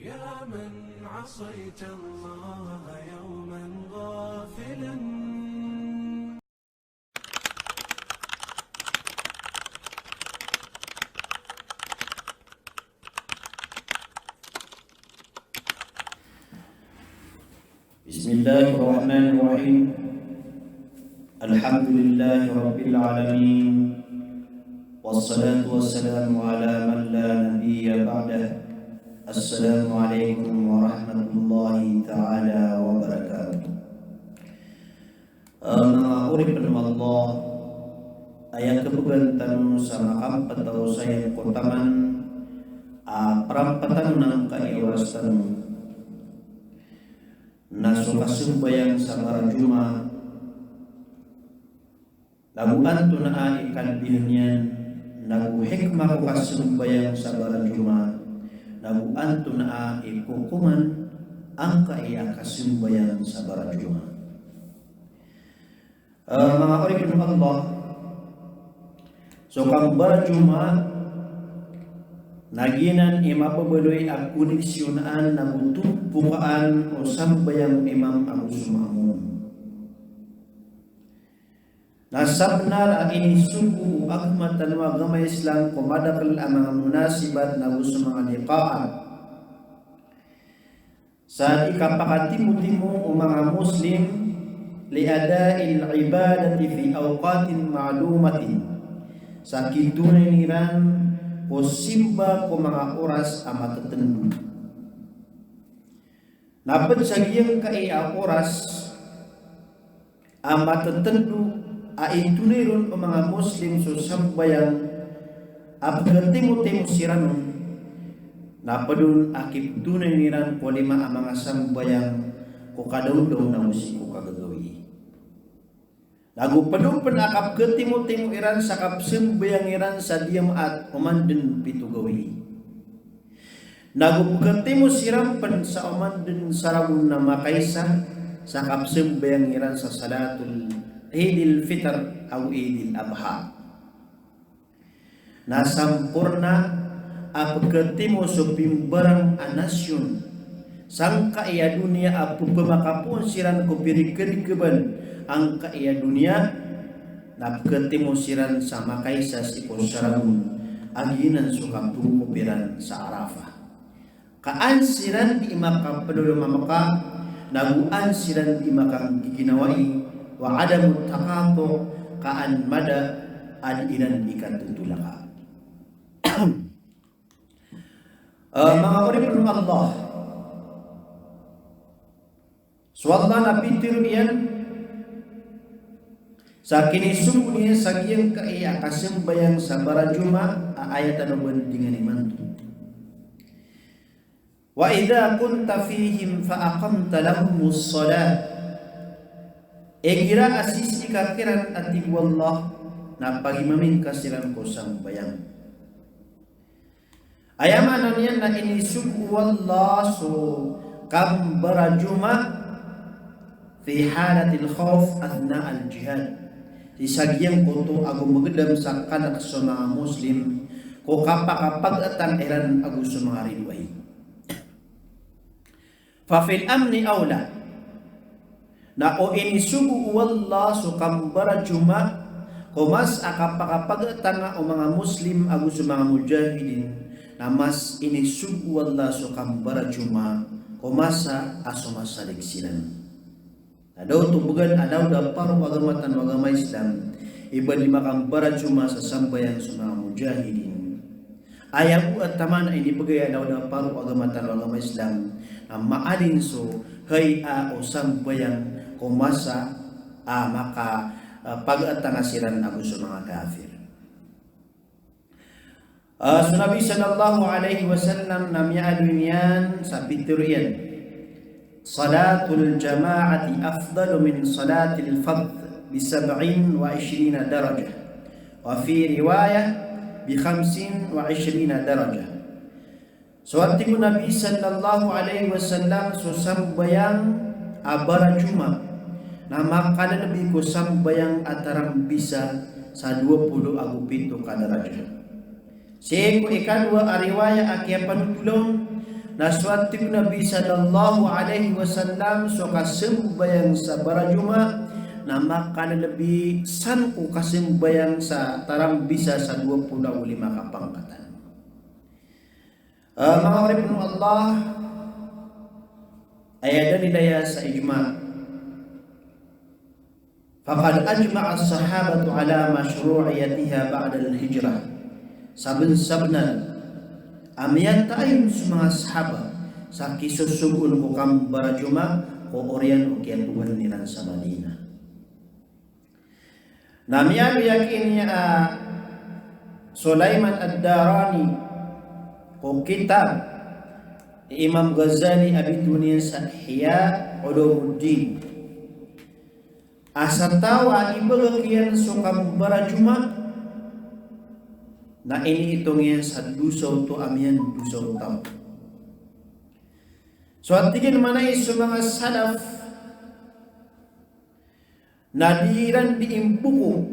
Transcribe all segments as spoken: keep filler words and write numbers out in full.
يا من عصيت الله يوما غافلا. بسم الله الرحمن الرحيم. الحمد لله رب العالمين. والصلاة والسلام على من لا نبي بعده. السلام عليكم ورحمة الله تعالى وبركاته. Ah, manga oripn o Allah, aya kbgan tano sa makampataw sa giyangkoto a taman a prampatan o angkai a oras tano na so kasambayang sa barajumaat, nago antonaa i kalbihan iyan, nago hikmah ko kasambayang sa barajumaat, nago antonaa i kokoman angkai a kasambayang sa barajumaat. Ah, manga oripn o Allah, so kambarajumaat na giyanan i mababaloy a koneksiyonaan nago tompokaan o sambayang o imam ago so maamom. Na sabnar a inisogo o agama tano a agama Islam ko madakl a manga munasibat nago so manga liqaat. Sa di kapakatimotimo o manga Muslim li ada'il ibadati fi awqatin ma'lumatin. Sa kitonay iran ko simba ko manga oras a matatndo. Na pd sa giyangkai a oras a matatndo a itonay ron o manga Muslim so sambayang a pkhatimotimo siran on, na pd on a kiptonay iran ko lima a manga sambayang ko kadaondaw na osi ko kagagawii. Nago pd on pn a kapkhatimotimo iran sa kapsambayang iran sa diyamaat oman dn pito gawii. Nago pkhatimo siran pn sa oman dn sa ragon na makaisa sa kapsambayang iran sa salatul Eidil Fitr ago Eidil Adha. Na samporna a pkhatimo so pimbarang a nasyon sangkai a doniya a pphmakapoon siran ko pirikrikban angkai a doniya, na pkhatimo siran sa makaisa sii ko saragon a giyanan so kapngop iran sa Arafah. Ka an siran di makaploloma Makkah, nago an siran di makanggiginawai, wa adamut taqatu', ka an mada a di iran di katotolaka. Eh, manga oripn o Allah. So Allah na pitharo iyan sa kinisogo niyan sa giyangkai a kasambayang sa barajumaat a aya tano bandingan imanto. Wa idha kunta fihim fa aqamta lahumus salah. Igira a sisii ka kiran a tig o Allah na pagimami ngka siran ko sambayang. Aya maana niyan na inisogo o Allah so kambarajumaat fi halatil khawf athna'al jihad. Sii sa giyangkoto a gomgdam sa kalk so manga Muslim ko kapakapagtang iran ago so manga ridoay. Fa fil amni awla. Na o inisogo o Allah so kambarajumaat ko masa a kapakapagtanga o manga Muslim ago so manga mujahidin, na mas inisogo o Allah so kambarajumaat ko masa a somasalig siran. Na da oto bgan a da o da paro o agama tano a agama Islam i ba di makambarajumaat sa sambayang so manga mujahidin. Aya bo a taman a inibgay a da o da paro o agama tano a agama Islam, na maalin so hay'a o sambayang ko masa a maka, eh, pagtanga siran ago so manga kafir. Ah, so Nabi sallallahu alaihi wasallam na miyaaloy niyan sa pitharo iyan, salatul jama'ati afdalu min salatil fadh bi sab'in wa ishrina darajah. Wa fi riwayah bi khamsin wa ishrina darajah. So a tig o Nabi sallallahu alaihi wasallam, so sambayang a barajumaat na makalbi ko sambayang a tarambisa sa dowa polo ago pito ka darajah. Sii ko ikadowa a riwaya a kiyapanothol on, Na so a tig o Nabi sallallahu alaihi wasallam, so kasambayang sa barajumaah na makalelebi san ko kasambayang sa tarambisa sa dowa polo ago lima kapangkatan. Ah, manga oripn o Allah, aya dalil aya sa ijma'. Faqad ajma'a as-sahabatu ala mashru'iyatiha ba'da al-hijrah. Sabnsabnar a miyataay on so manga sahaba sa kisosogoon ko kambarajumaah ko oriyan o kiyatowan iran sa Madinah. Na miyaaloy a ki, ah, Sulaiman Ad-Darani ko kitab i Imam Ghazali a bitowan iyan sa Ihya Ulumuddin. A sa taw a ibagak iyan so kambarajumaah na iniitong iyan sa dosa oto a miyandosa o taw. So a tig iyan manay so manga salaf na di iran di imboko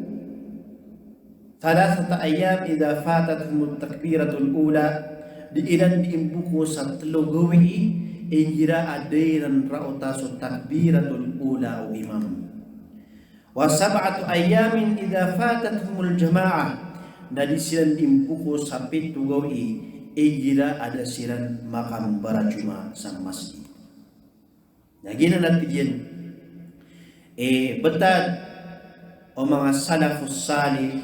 thalathata ayyam idha fatathumut takbiratul ula, di iran di imboko sa tlo gawii igira a da iran raota so takbiratul ula o imam. Wa sab'atu ayyamin idha fatathumul jama'ah, na di siran di imboko sa pito gawii igira a da siran makambarajumaah sa masjid. Na giyanan a tig iyan i btad o manga salafus salih,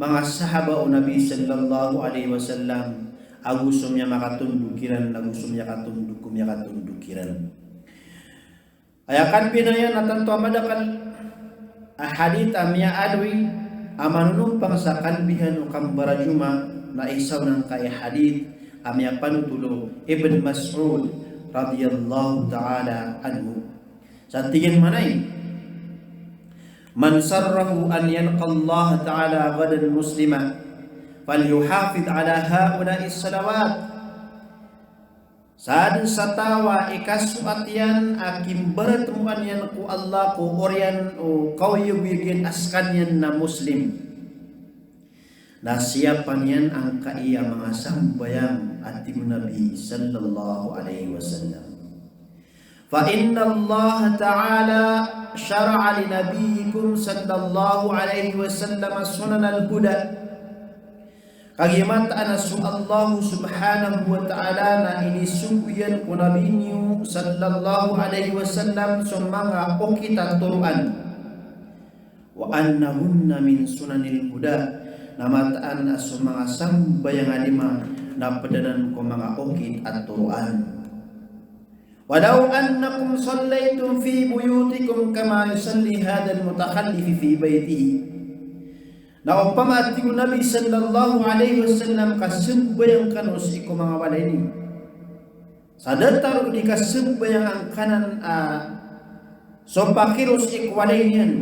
manga sahaba o Nabi sallallahu alaihi wasallam, ago so miyamakatondog kiran, ago so miyakatondog ko miyakatondog kiran. Aya kalbihan iyan na tanto a madakl a hadith a miyaaloy a manonompang sa kalbihan o kambarajumaah na isa on angkai a hadith a miyapanotol o Ibn Mas'ud radhiyallahu ta'ala anhu. Sa tig iyan manay, "Man sarrahu an yalqa Allah ta'ala ghadan musliman, falyuhafidh ala haula'is salawat." Sa dn sa taw a ikasoat iyan a kimbaratmoan iyan ko Allah ko oriyan o kaoyagoyag iyan a skaniyan na Muslim, na siyapa niyan angkai a manga sambayang a tig o Nabi sallallahu alaihi wasallam. Fa inna Allah ta'ala shara'a li nabiyyikum sallallahu alaihi wasallam sunanal huda. Kagiya mataan a so Allah subhanahu wa ta'ala na inisogo iyan ko Nabi niyo sallallahu alaihi wasallam so manga okit a toroan. Wa annahunna min sunanil huda, na mataan a so manga sambayang a lima na pd anan ko manga okit a toroan. Walaw annakum sallaytum fi buyutikum kama yusalli hadhal mutakhallif fi baytihi. Na opama a tig o Nabi sallallahu alaihi wasallam ka sambayang kano sii ko manga walay niyo sa datar o di kasambayang angkanan a so pakiro sii ko walay niyan,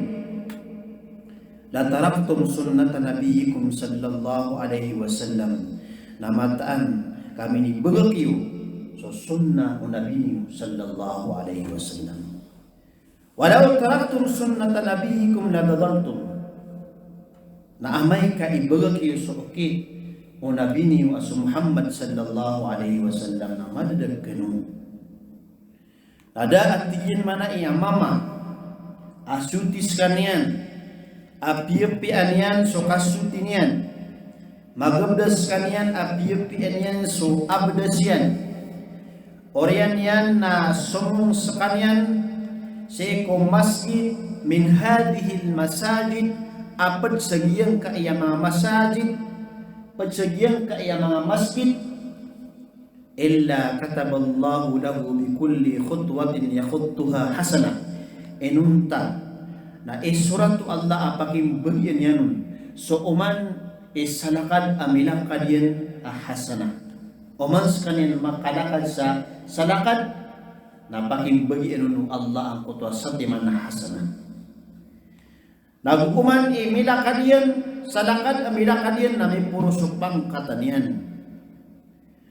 la taraktum sunnata nabiyyikum sallallahu alaihi wasallam, na mataan ka minibagak iyo so sunnah o Nabi niyo sallallahu alaihi wasallam. Walaw taraktum sunnata nabiyyikum la dalaltum. Na amay ka ibagak iyo so okit o Nabi niyo a so Muhammad sallallahu alaihi wasallam na madadag kano. Na da a tig iyan manay a mama a soti skaniyan a piyapiyaan iyan so kasoti niyan. Magabdas skaniyan a piyapiyaan iyan so abdas iyan. Oriyan iyan na somong skaniyan sii ko masjid min hadhihil masajid, a pd sa giyangkai a manga masajid, pd sa giyangkai a manga masjid, illa kataballahu lahu bi kulli khutwatin yakhuttuha hasanah. Inonta na isorat o Allah a pakimbagian iyan on so oman i salakad a milakad iyan a hasanah. Oman skaniyan makalakad sa salakad na pakimbagian on o Allah angkoto a satiman a hasanah. Nago oman i milakad iyan, salakad a milakad iyan na miporo so pangkatan iyan.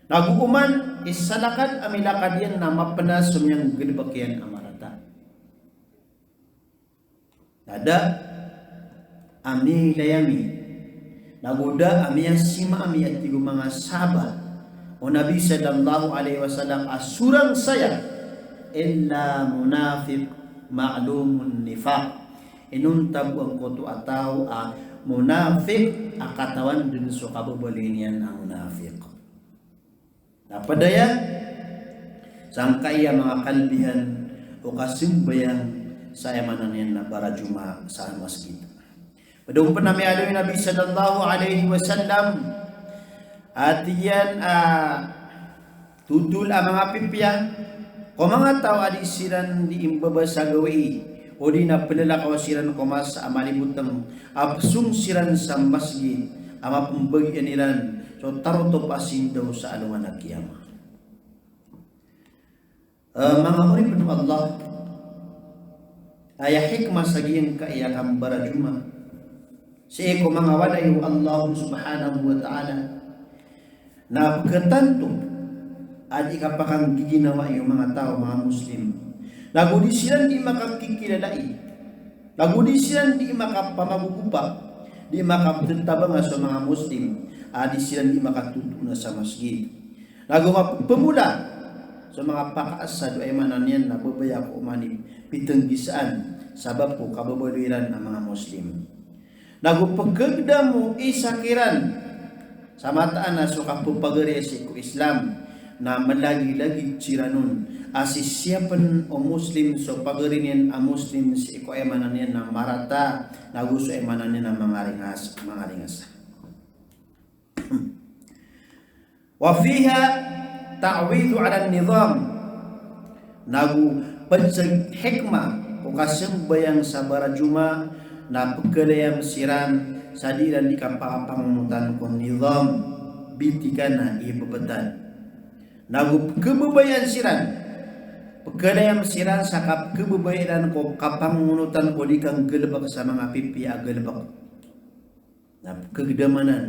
Nago oman i salakad a milakad iyan na mapnas so miyanggalbk iyan a marata. Na da a miilay ami, nago da a miyasima ami a tig o manga sahaba o Nabi sallallahu alaihi wasallam a sorang saya illa munafiq ma'lumun nifaq. Inonta bo angkoto a taw a munafiq a katawan dn so kababaloy niyan a munafiq. Na pd aya sangkaya manga kalbihan o kasambayang sa aya maana niyan na barajumaah sa masgit. Pd on pn a miyaaloy o Nabi sallallahu alaihi wasallam a tig iyan a totol a manga pipiya ko manga taw a di siran di mbabasa gawii, odi na plalakaw siran ko masa a malibotng a psong siran sa masgit a mapmbagian iran so tarotop a sindaw sa alongan a kiyama. Eh, manga oripn o Allah, aya hikmah sa giyangkaya kambarajumaah sii ko manga walay o Allah subhanahu wa ta'ala na pkhatanto a di kapakanggiginawai o manga taw, manga Muslim. Nago di siran di makakikilalai, nago di siran di makapamagogopa, di makapthabanga so manga Muslim a di siran di makatotoona sa masgit. Nago mapmbola so manga pakaasad o aya maana niyan na babaya ko oman i pitnggisaan sabap ko kababaloy iran a manga Muslim. Nago pkhagdam o isa kiran sa mataan a so kapphagari sii ko Islam na mlagilagid siran on a sisiyapn o Muslim so pagari niyan a Muslim sii ko aya maana niyan na marata, nago so aya maana niyan na mangaringasa, mangaringasa. Wa fiha ta'widhu 'ala an-nizam. Nago pd sa hikmah ko kasambayang sa barajumaah na pkhalayam siran sa di iran di kapakapangonotan ko nizam, bitikan a ibabatan. Nago pkhababayaan siran, pkhalayam siran sa kapkhababayaan ko kapangonotan ko di kanggalbk sa manga pipiya a galbk. Na pkhagdam anan,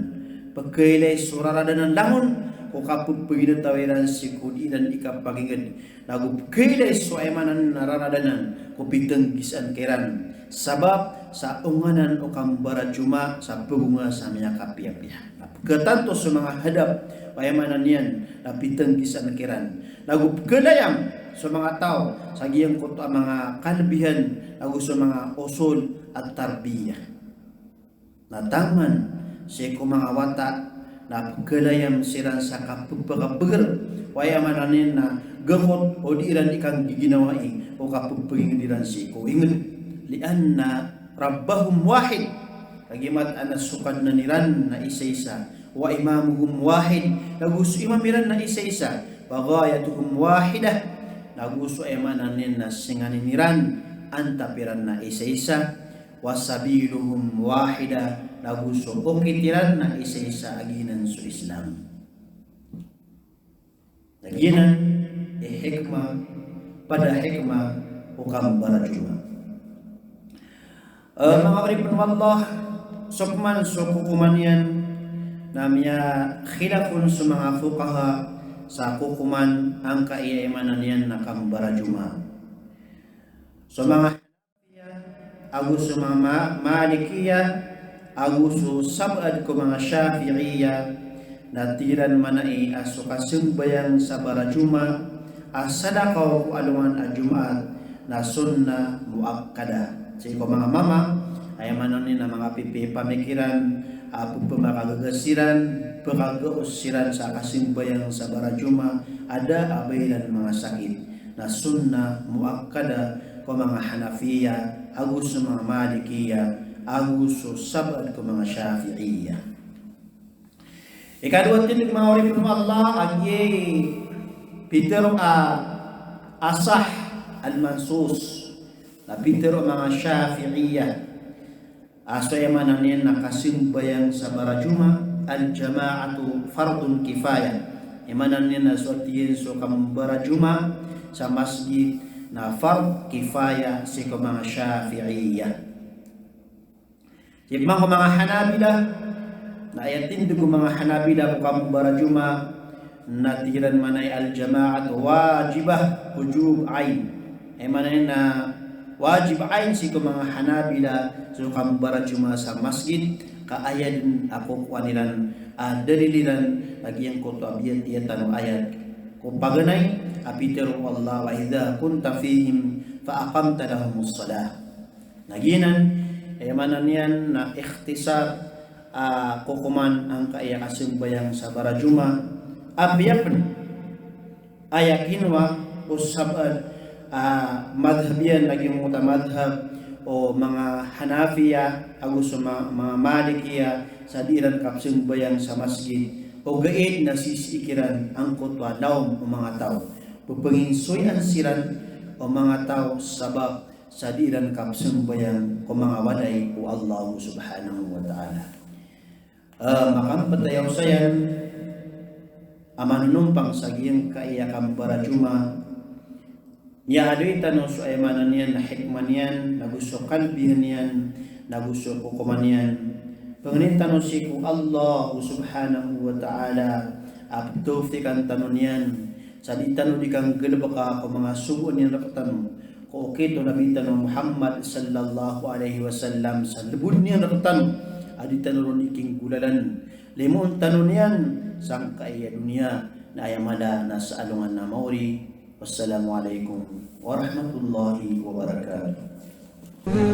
pkhailay so rarad anan langon ko kapphagingd a taw iran sii ko di iran di kapagingd. Nago pkhailay so aya maana na rarad anan ko pitnggisaan kiran. Sabap sa onganan o kambarajumaah sa pgonga sa miyakapiyapiya. Na pkhatanto so manga hadap o aya maana niyan na pitnggisaan kiran. Nago pkhalayam so manga taw sa giyangkoto a manga kalbihan, nago so manga usul at-tarbiyah. Na taman sii ko manga wata na pkhalayam siran sa kapphakabagr o aya maana niyan na gakot o di iran di kanggiginawai o kapphagingd iran sii ko ingd. Li'anna rabbahum wahid. Kagiya mataan a so Kadnan iran na isaisa. Wa imamuhum wahid. Nago so imam iran na isaisa. Wa ghayatuhum wahidah. Nago so aya maana niyan na singanin iran, antap iran na isaisa. Wa sabiluhum wahidah, nago so okit iran na isaisa a giyanan so Islam. Na giyanan i hikmah, pd a hikmah o kambarajumaah. Eh, manga oripn o Allah, so pman so kokoman iyan na miyakhilaf on so manga fuqaha sa kokoman angkaya aya maana niyan na kambarajumaah. So manga ago so manga Ma-, Malikiyah, ago so sabaad ko manga Shafi'iyah, na tig iran manaya a so kasambayang sa barajumaah a salakaw ko alongan a Jumaat na sunnah muakkadah. Sii ko manga mama, aya maana niyan na manga pipiya i pamikiran, a pphakagaga siran, pkhagaos siran sa kasambayang sa barajumaah a da a ba iran manga sakit. Na sunnah muakkadah ko manga Hanafiya, ago so manga Malikiya, ago so sabaad ko manga Shafi'iya. Ikadowa tindg, manga oripn o Allah, a giya i pitharo a asah al-mansus, na pitharo o manga Shafi'iya. A so aya maana niyan na kasambayang sa barajumaah, al-jama'atu fardun kifayah. Aya maana niyan na so tig iyan so kambarajumaah sa masgit na fard kifayah sii ko manga Shafi'iya. Sii pman ko manga Hanabila, na aya tindg o manga Hanabila ko kambarajumaah, na tig iran manaya al-jama'atu wajibah wujub ain. Aya maana niyan na wajib ain sii ko manga Hanabila so kambarajumaah sa masgit, ka aya dn a kokowan iran a dalil iran a giyangkoto a biyatiya tano a ayat ko paganay a pitharo o Allah, "Wa idha kunta fihim fa aqamta lahumus salah." Na giyanan, aya maana niyan na ikhtisar a kokoman angkaya kasambayang sa barajumaah, apiya pn aya kinowa o sabaad a madhab iyan, lagid o manga madhab o manga Hanafiya ago so ma-, manga Malikiya, sa di iran kapsambayang sa masgit, ogaid na sisii kiran angkoto a lawm o manga taw. Ppanginsoyan siran o manga taw sabap sa di iran kapsambayang ko manga walay o Allah Subhanahu wa Ta'ala. Ah, makapantay a osayan a manonompang sa giyangkaya kambarajumaah, miyaaloy tano so aya maana niyan na hikmah niyan, nago so kalbihan iyan, nago so kokoman iyan. Pangnin tano sii ko Allah Subhanahu wa Ta'ala a ptawfiqan tano niyan sa di tano di kanggalbka ko manga sogoan iyan rktano, ko okit o Nabi tano Muhammad sallallahu alaihi wasallam sa lbod iyan rktano a di tano ron ikinggolalan. Limoon tano niyan sangkaya doniya na aya mala na sa alongan a maori. Wassalamu alaikum warahmatullahi wabarakatuh.